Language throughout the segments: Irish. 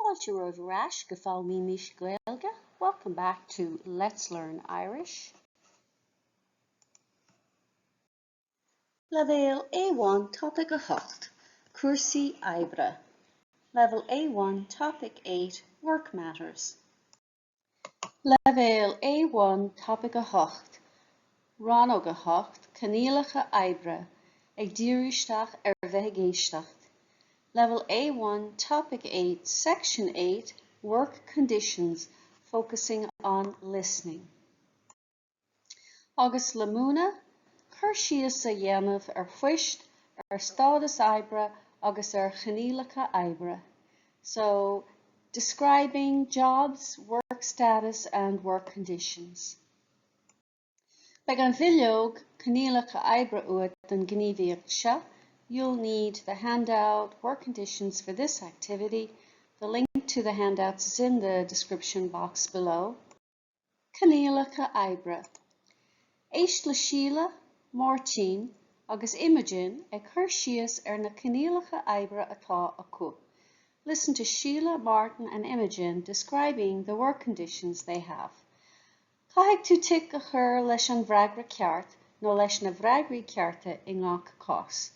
Fáilte romhaibh ar ais go Foghlaimímis Gaeilge, welcome back to Let's Learn Irish. Leibhéal A1 Topaic 8, Cúrsaí Oibre Level A1 Topic 8, Work Matters. Leibhéal A1 Topaic 8, Rannóg 8, Coinníollacha Oibre, ag díriú isteach ar bheith ag éisteacht. Level A1 Topic 8, Section 8, Work Conditions, focusing on listening. Agus le múineadh, cur síos a dhéanamh ar phoist, ar stádas oibre agus ar choinníollacha oibre. So, describing jobs, work status and work conditions. Beidh an bhileog Coinníollacha Oibre uait don ghníomhaíocht seo. You'll need the handout Work Conditions for this activity. The link to the handouts is in the description box below. Coinníollacha Oibre. Éist le Síle, Máirtín agus Imogen ag cur síos ar na coinníollacha oibre atá acu. Listen to Síle, Martin and Imogen describing the work conditions they have. Caithfidh tú tic a chur leis an bhfreagra ceart nó leis na bhfreagraí cearta i ngach cás.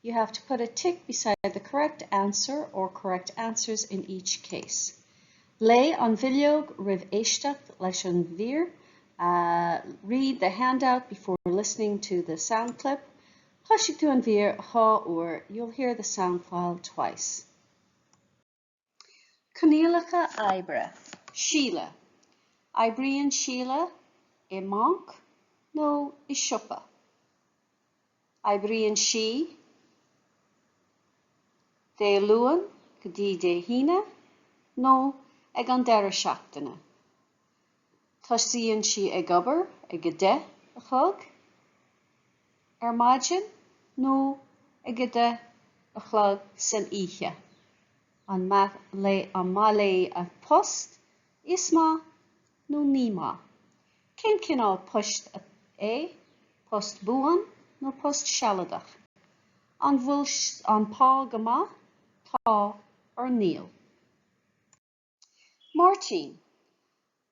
You have to put a tick beside the correct answer or correct answers in each case. Léigh an bhileog roimh éisteacht leis an mhír. Read the handout before listening to the sound clip. Cloisfidh tú an mhír 2 uair, you'll hear the sound file twice. Coinníollacha oibre, Síle. Oibríonn Síle i mbanc nó i siopa. Oibríonn sí Dé Luain go dtí Dé hAoine nó ag an deireadh seachtaine. Tosaíonn sí ag obair ag 10 a chlog ar maidin nó ag 10 a chlog san oíche. An maith léi a post? Is maith nó ní maith? Cén cineál poist é? Post buan nó post sealadach? An bhfuil an pá go maith? Tá or níl? Máirtín.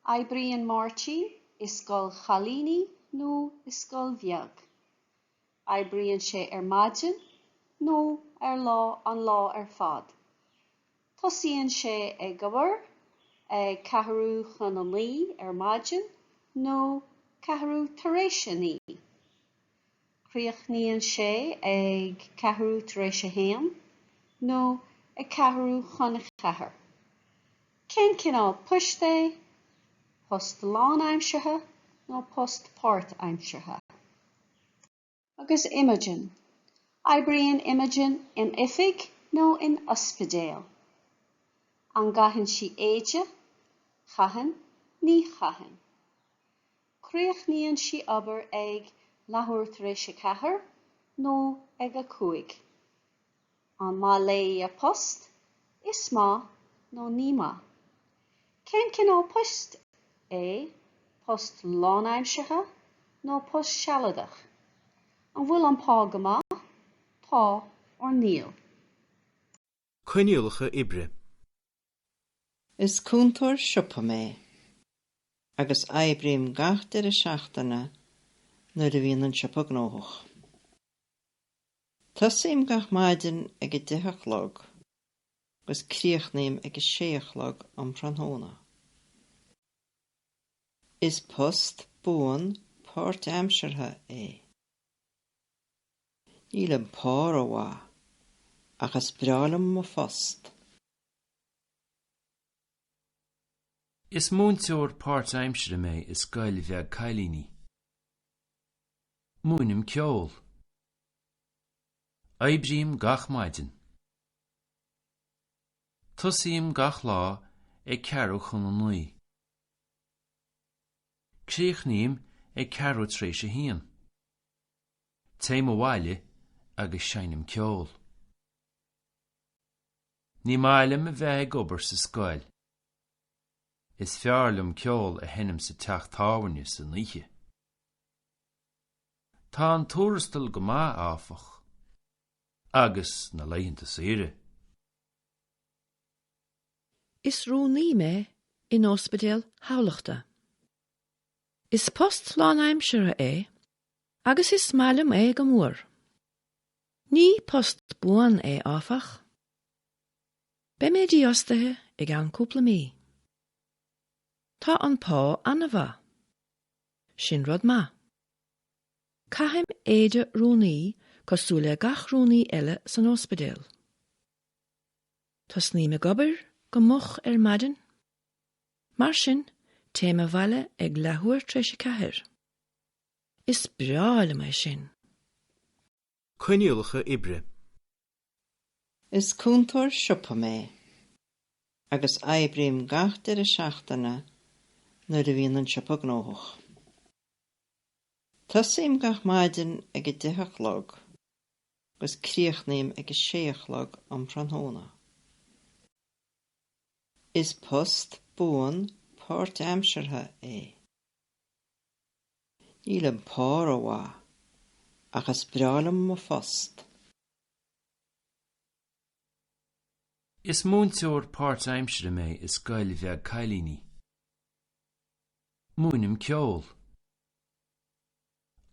Oibríonn Máirtín i scoil chailíní nó i scoil bheag. Oibríonn sé ar maidin nó ar lá an lá ar fad. Tosaíonn sé ag obair ag ceathrú chun a naoi ar maidin nó ceathrú tar éis a naoi. Críochnaíonn sé ag ceathrú tar éis a haon nó ag ceathrú chun a ceathair. Cén cineál poist é? Post lánaimseartha nó post páirtaimseartha? Agus Imogen. Oibríonn Imogen in oifig nó in ospidéal? An gcaitheann sí éide? Caitheann, Ní chaitheann. Críochnaíonn sí obair ag leathuair tar éis a ceathair nó ag a cúig. An maith léi a post? Is maith nó ní maith. Cén cineál poist é? Post lánaimseartha nó post sealadach? An bhfuil an pá go maith? Tá or níl. Coinníollacha oibre. Is cúntóir siopa mé agus oibrím gach deireadh seachtaine nuair a bhíonn an siopa gnóthach. Tosaím gach maidin ag a deich a chlog agus críochnaím ag a sé a chlog um thráthnóna. Is post buan páirtaimseartha é. Níl an pá rómhaith ach is breá liom mo phost. Is múinteoir páirtaimseartha mé i scoil bheag cailíní. Múinim ceol. Oibrím gach maidin. Tosaím gach lá ag ceathrú chun a naoi. Críochnaím ag ceathrú tar éis a haon. Téim abhaile agus seinnim ceol. Ní maith liom a bheith ag obair sa scoil. Is fearr liom ceol a sheinm sa teach tábhairne san oíche. Tá an tuarastal go maith, áfach, agus na laethanta saoire. Is rúnaí mé in Ospidéal Thamhlachta. Is post lánaimseartha é agus is maith liom é go mór. Ní post buan é, áfach. Beidh mé dífhostaithe i gceann cúpla mí. Tá an pá an-mhaith. Sin rud maith. Caithim éide rúnaí cosúil le gach rúnaí eile san ospidéal. Tosnaím ag obair go moch ar maidin. Mar sin, téim abhaile ag leathuair tar éis a ceathair. Is breá liom é sin. Coinníollacha oibre. Is cúntóir siopa mé agus oibrím gach deireadh seachtaine nuair a bhíonn an siopa gnóthach. Tosaím gach maidin ag a deich a chlog agus críochnaím ag a sé a chlog um thráthnóna. Is post buan páirtaimseartha é. Níl an pá rómhaith ach is breá liom mo phost. Is múinteoir páirtaimseartha mé i scoil bheag cailíní. Múinim ceol.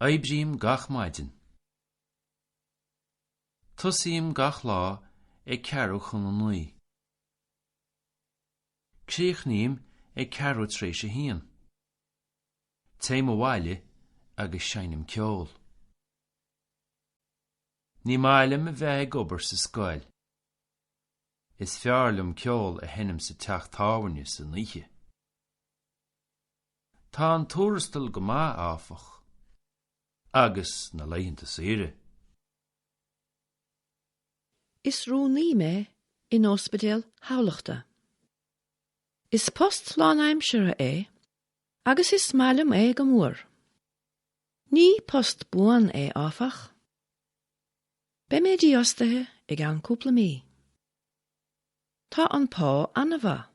Oibrím gach maidin. Tosaím gach lá ag ceathrú chun a naoi. Críochnaím ag ceathrú tar éis a haon. Téim abhaile agus seinnim ceol. Ní maith liom a bheith ag obair sa scoil. Is fearr liom ceol a sheinm sa teach tábhairne san oíche. Tá an tuarastal go maith, áfach, agus na laethanta saoire. Is rúnaí mé in Ospidéal Thamhlachta. Is post lánaimseartha é agus is maith liom é go mór. Ní post buan é, áfach. Beidh mé dífhostaithe i gceann cúpla mí. Tá an pá an-mhaith.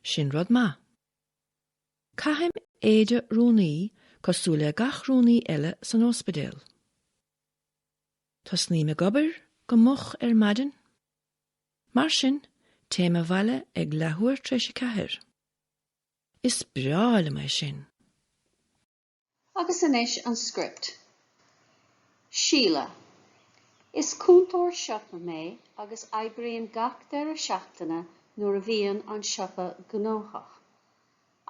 Sin rud maith. Caithim éide rúnaí cosúil le gach rúnaí eile san ospidéal. Tosnaím ag obair go moch ar maidin. Mar sin, téim abhaile ag leathuair tar éis a ceathair. Is breá liom é sin. Agus anois an script. Síle, Is cúntóir siopa mé agus oibrím gach deireadh seachtaine nuair a bhíonn an siopa gnóthach.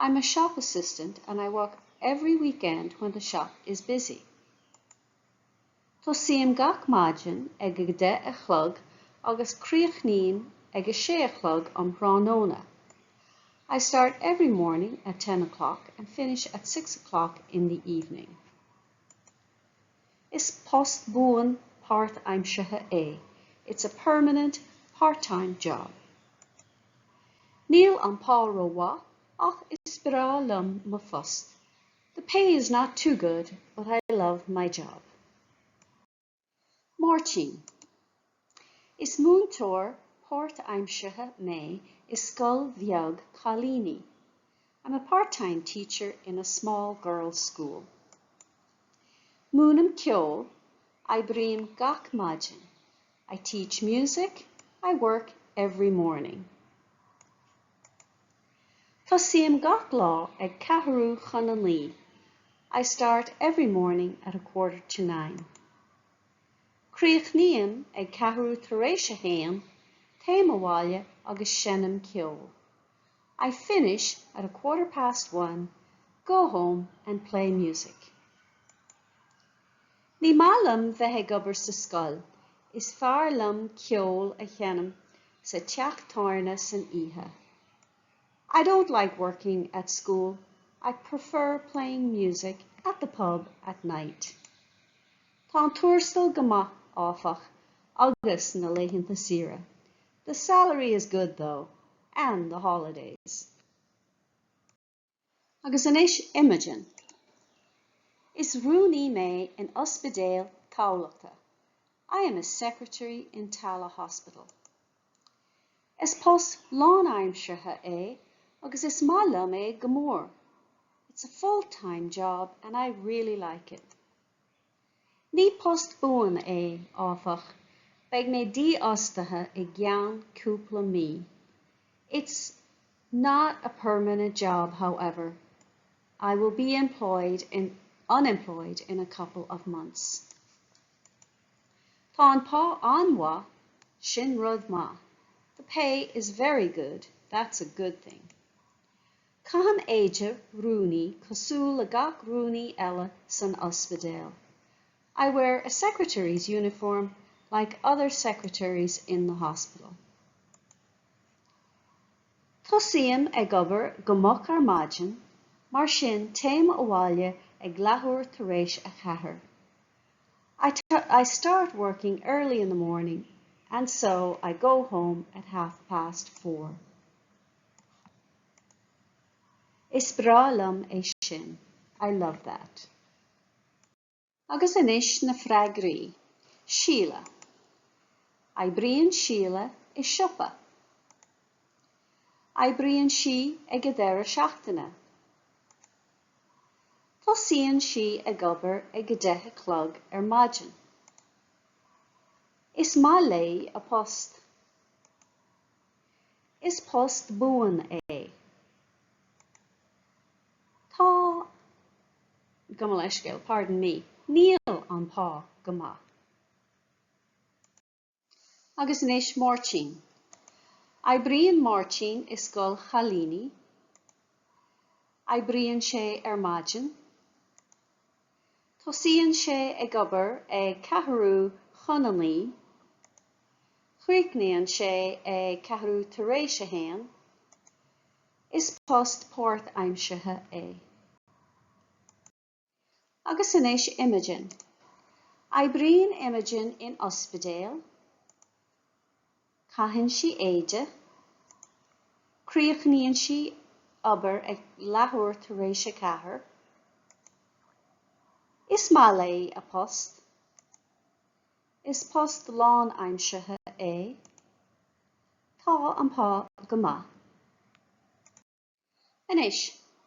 I'm a shop assistant and I work every weekend when the shop is busy. Tosaím gach maidin ag a deich a chlog agus críochnaím ag a sé a chlog um thráthnóna. I start every morning at 10 o'clock and finish at 6 o'clock in the evening. Is post buan páirtaimseartha é. It's a permanent part-time job. Níl an pá rómhaith ach is breá liom mo phost. The pay is not too good, but I love my job. Máirtín, Is múinteoir páirtaimseartha mé i scoil bheag cailíní. I'm a part-time teacher in a small girls' school. Múinim ceol, oibrím gach maidin. I teach music, I work every morning. Tosaím gach lá ag ceathrú chun a naoi. I start every morning at a quarter to nine. Críochnaím ag ceathrú tar éis a haon, téim abhaile agus seinnim ceol. I finish at a quarter past one, go home and play music. Ní maith liom bheith ag obair sa scoil, is fearr liom ceol a sheinm sa teach tábhairne san oíche. I don't like working at school. I prefer playing music at the pub at night. Tá an tuarastal go maith, áfach, agus na laethanta saoire. The salary is good though, and the holidays. Agus anois Imogen. Is rúnaí mé in Ospidéal Thamhlachta. I am a secretary in Tallaght Hospital. Is post lánaimseartha é agus is maith liom é go mór. It's a full-time job and I really like it. Ní post buan é, áfach, beidh mé dífhostaithe i gceann cúpla mí. It's not a permanent job, however. I will be employed in unemployed in a couple of months. Tá an pá an-mhaith, sin rud maith. The pay is very good, that's a good thing. Caithim éide rúnaí cosúil le gach rúnaí eile san ospidéal. I wear a secretary's uniform like other secretaries in the hospital. Tosaím ag obair go moch ar maidin, mar sin téim abhaile ag leathuair tar éis a ceathair. I, I start working early in the morning and so I go home at half past four. Is breá liom é sin. I love that. Agus anois na freagraí. Síle. Oibríonn Síle i siopa. Oibríonn sí ag an deireadh seachtaine. Tosaíonn sí ag obair ag a deich a chlog ar maidin. Is maith léi a post. Is post buan é. Tá, gabh mo leithscéal, pardon me, níl an pá go maith. Agus anois Máirtín. Oibríonn Máirtín i scoil chailíní. Oibríonn sé ar maidin. Tosaíonn sé ag obair ag ceathrú chun a naoi. Críochnaíonn sé ag ceathrú tar éis a haon. Is post páirtaimseartha é. Agus anois Imogen. Oibríonn Imogen in ospidéal. Caitheann sí éide. Críochnaíonn sí obair ag leathuair tar éis a ceathair. Is maith léi a post. Is post lánaimseartha é. Tá an pá go maith. Anois,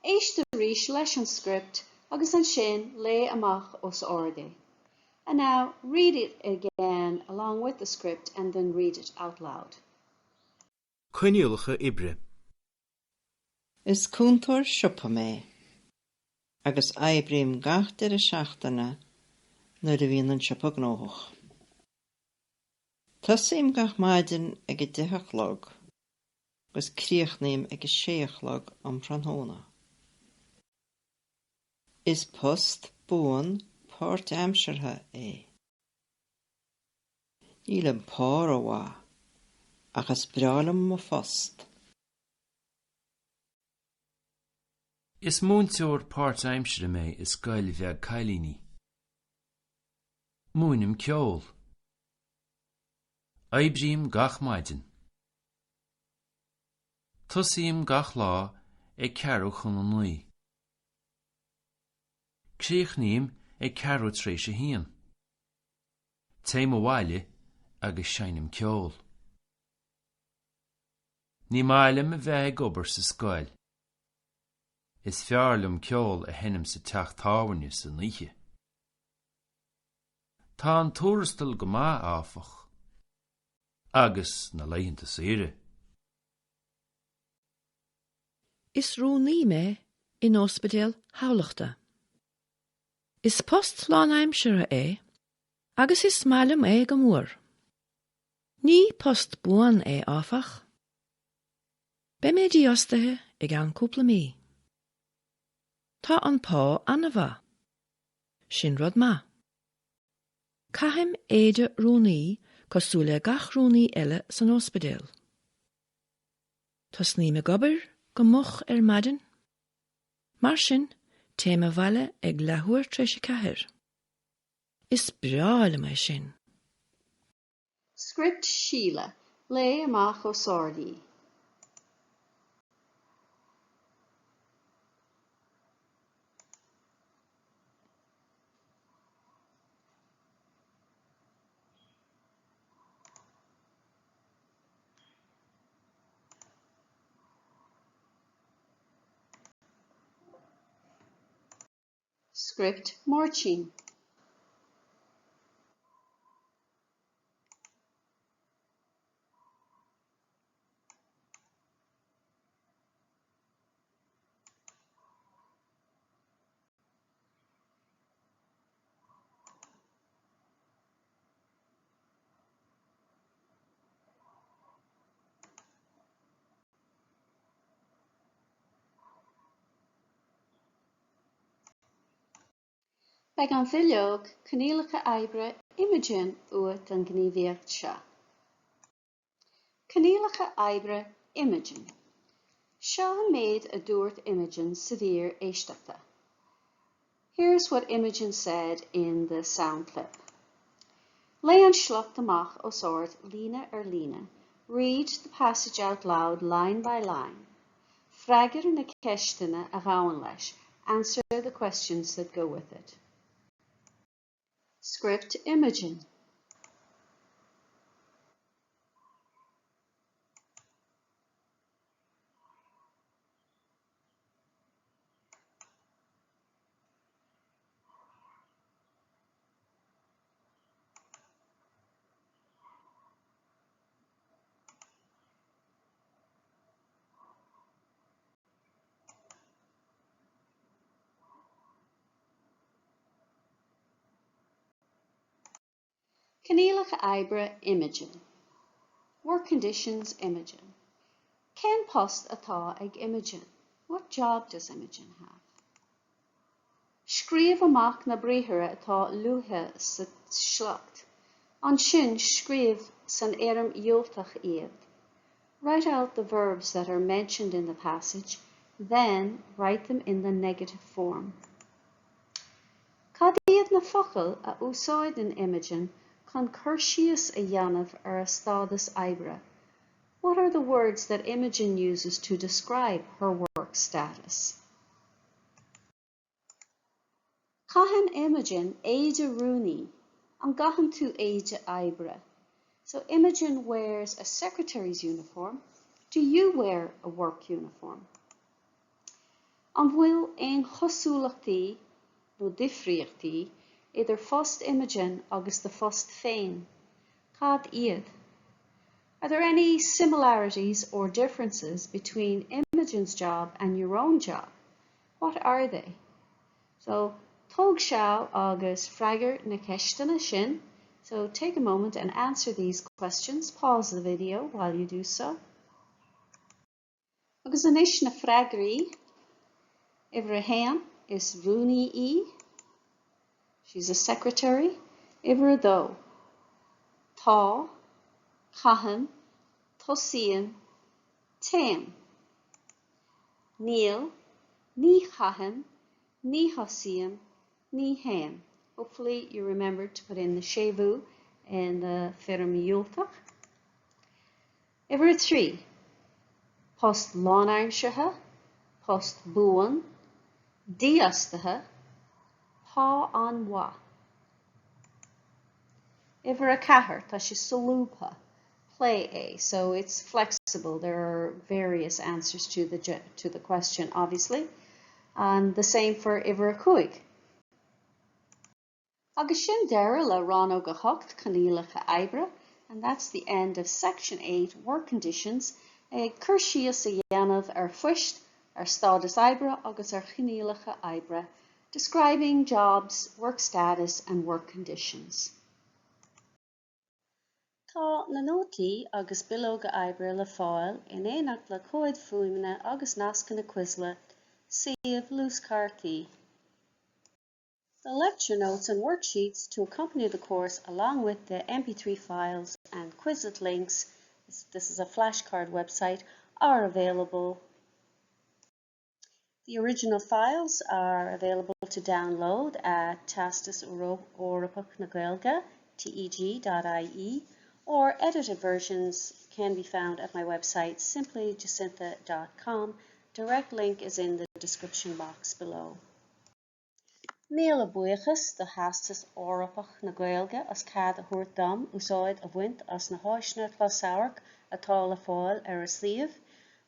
éist arís leis an script agus ansin léigh amach os ard é. And now read it again along with the script and then read it out loud. Coinníollacha oibre. Is cúntóir siopa mé agus oibrím gach deireadh seachtaine nuair a bhíonn an siopa gnóthach. Tosaím gach maidin ag a deich a chlog agus críochnaím ag a sé a chlog um thráthnóna. Is post buan páirtaimseartha é. Níl an pá rómhaith, ach is breá liom mo phost. Is múinteoir páirtaimseartha mé i scoil bheag cailíní. Múinim ceol. Oibrím gach maidin. Tosaím gach lá ag ceathrú chun a naoi. Críochnaím ag ceathrú tar éis a haon. Téim abhaile agus seinnim ceol. Ní maith liom a bheith ag obair sa scoil. Is fearr liom ceol a sheinm sa teach tábhairne san oíche. Tá an tuarastal go maith, áfach. Agus na laethanta saoire. Is rúnaí mé in Ospidéal Thamhlachta. Is post lánaimseartha é agus is maith liom é go mór. Ní post buan é, áfach. Beidh mé dífhostaithe i gceann cúpla mí. Tá an pá an-mhaith. Sin rud maith. Caithim éide rúnaí cosúil le gach rúnaí eile san ospidéal. Tosnaím ag obair go moch ar maidin. Mar sin, téim abhaile ag leathuair tar éis a ceathair. Is breá liom é sin. Script Síle, Léigh amach os ard í. Script Máirtín. Beidh an bhileog Coinníollacha Oibre Imogen uait don ghníomhaíocht seo. Coinníollacha Oibre Imogen. Seo an méid a dúirt Imogen sa mhír éisteachta. Here's what Imogen said in the sound clip. Léigh an sliocht amach os ard líne ar líne. Read the passage out loud line by line. Freagair na ceisteanna a ghabhann leis. Answer the questions that go with it. Script Imogen. Coinníollacha oibre Imogen. Work conditions Imogen. Cén post atá ag Imogen? What job does Imogen have? Scríobh amach na briathra atá luaite sa sliocht. Ansin scríobh san fhoirm dhiúltach iad. Write out the verbs that are mentioned in the passage, then write them in the negative form. Cad iad na focail a úsáideann Imogen chun cur síos a dhéanamh ar a stádas oibre? What are the words that Imogen uses to describe her work status? Caitheann Imogen éide rúnaí. An gcaitheann tú éide oibre? So Imogen wears a secretary's uniform. Do you wear a work uniform? An bhfuil aon chosúlachtaí nó difríochtaí idir phost Imogen agus do phost féin? Cad iad? Are there any similarities or differences between Imogen's job and your own job? What are they? So tóg seal agus freagair na ceisteanna sin. So take a moment and answer these questions. Pause the video while you do so. Agus anois na freagraí. Uimhir a haon, is rúnaí í. She's a secretary. Uimhir a dó, tá, caithim, tosaím, téim. Níl, ní chaithim, ní thosaím, ní théim. Hopefully you remembered to put in the séimhiú in the foirm dhiúltach. Uimhir a 3, post lánaimseartha, post buan, dífhostaithe, pá an-mhaith. Uimhir a 4, tá sé solúbtha, pléigh é, so it's flexible, there are various answers to the, to the question obviously. And the same for uimhir a 5. Agus sin deireadh le Rannóg 8, Coinníollacha Oibre, and that's the end of Section 8, Work Conditions, ag cur síos a dhéanamh ar phoist, ar stádas oibre agus ar choinníollacha oibre, describing jobs, work status and work conditions. Tá na nótaí agus bileoga oibre le fáil in éineacht le comhaid fuaime agus nascanna Quizlet, suíomh luaschártaí. The lecture notes and worksheets to accompany the course along with the MP3 files and Quizlet links, this is a flashcard website, are available. The original files are available to download at Teastas Eorpach na Gaeilge, teg.ie, or edited versions can be found at my website simplyjacintha.com. Direct link is in the description box below. Míle buíochas do Theastas Eorpach na Gaeilge as cead a thabhairt dom úsáid a bhaint as na háiseanna closamhairc atá le fáil ar a suíomh.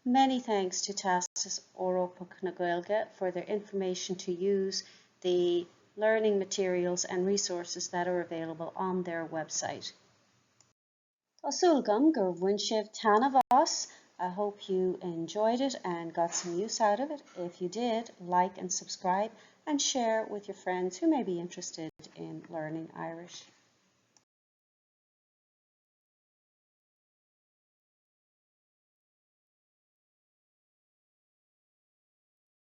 Many thanks to Teastas Eorpach na Gaeilge for their information to use the learning materials and resources that are available on their website. Tá súil agam gur bhain sibh taitneamh as. I hope you enjoyed it and got some use out of it. If you did, like and subscribe and share with your friends who may be interested in learning Irish.